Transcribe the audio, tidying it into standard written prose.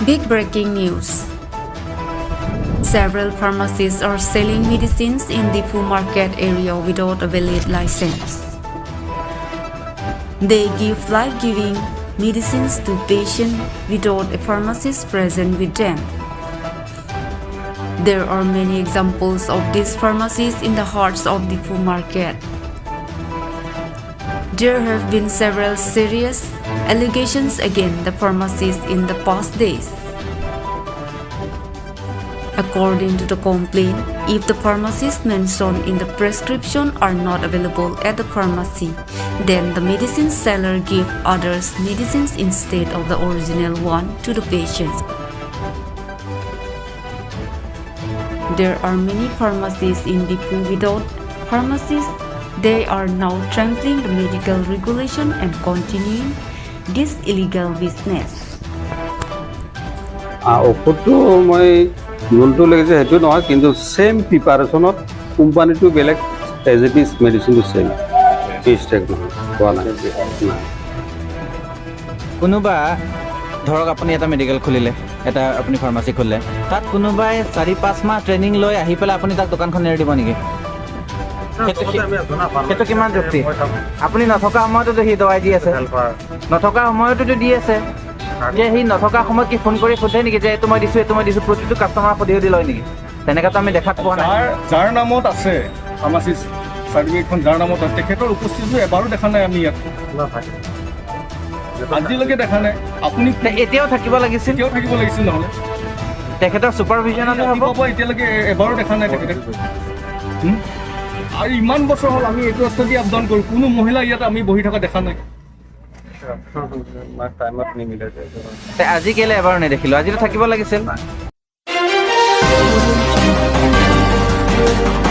Big breaking news. Several pharmacies are selling medicines in Diphu market area without a valid license. They give life-giving medicines to patients without a pharmacist present with them. There are many examples of these pharmacies in the hearts of Diphu market. There have been several serious allegations against the pharmacies in the past days. According to the complaint, if the pharmacist mentioned in the prescription are not available at the pharmacy, then the medicine seller give others medicines instead of the original one to the patient. There are many pharmacies in Diphu without pharmacists. They are now trampling the medical regulation and continuing this illegal business. ঔষধটো মই যোনটো লাগিছে সেইটো নহয়, কিন্তু same প্ৰিপাৰেশ্যনত কোম্পানীটো বেলেগ, এজ it is মেডিচিনটো ছেইম। মিষ্টেক নহয়, হোৱা নাই নাই। কোনোবা ধৰক আপুনি এটা মেডিকেল খুলিলে, এটা আপুনি ফাৰ্মাচী খুলিলে, তাত কোনোবাই 4-5 মাহ ট্ৰেইনিং লৈ আহি পেলাই আপুনি তাক দোকানখন এৰি দিব নেকি? সেইটো কিমান যুক্তি? আপুনি নথকা সময়তোতো সি দৱাই দি আছে, নথকা সময়তোতো দি আছে। যে সি নথকা সময়ত কি ফোন কৰি সোধে নেকি যে এইটো মই দিছোঁ, এইটো মই দিছোঁ? প্ৰতিটো কাষ্টমাৰক সুধি সুধি লয় নেকি? তেনেকুৱাতো আমি দেখাত পোৱা নাই। যাৰ নামত আছে, ফাৰ্মাচিষ্ট চাৰ্টিফিকেটখন যাৰ নামত আছে, তেখেতৰ উপস্থিতিটো এবাৰো দেখা নাই আমি ইয়াত, আজিলৈকে দেখা নাই আপুনি। তে এতিয়াও থাকিব লাগিছিল। এতিয়াও থাকিব লাগিছিল নহ'লে। তেখেতৰ ছুপাৰভিজনতে হ'ব। ৰাতিপুৱাৰ পৰা এতিয়ালৈকে এবাৰো দেখা নাই তেখেতে। আৰু ইমান বছৰ হ'ল আমি এইটো ৰাস্তা দি আপ ডাউন কৰোঁ, কোনো মহিলা ইয়াত আমি বহি থকা দেখা নাই। টাইমত নিমিলে। তে আজি কেলে এবাৰো নেদেখিলো? আজিতো থাকিব লাগিছিল। Audio Jungle.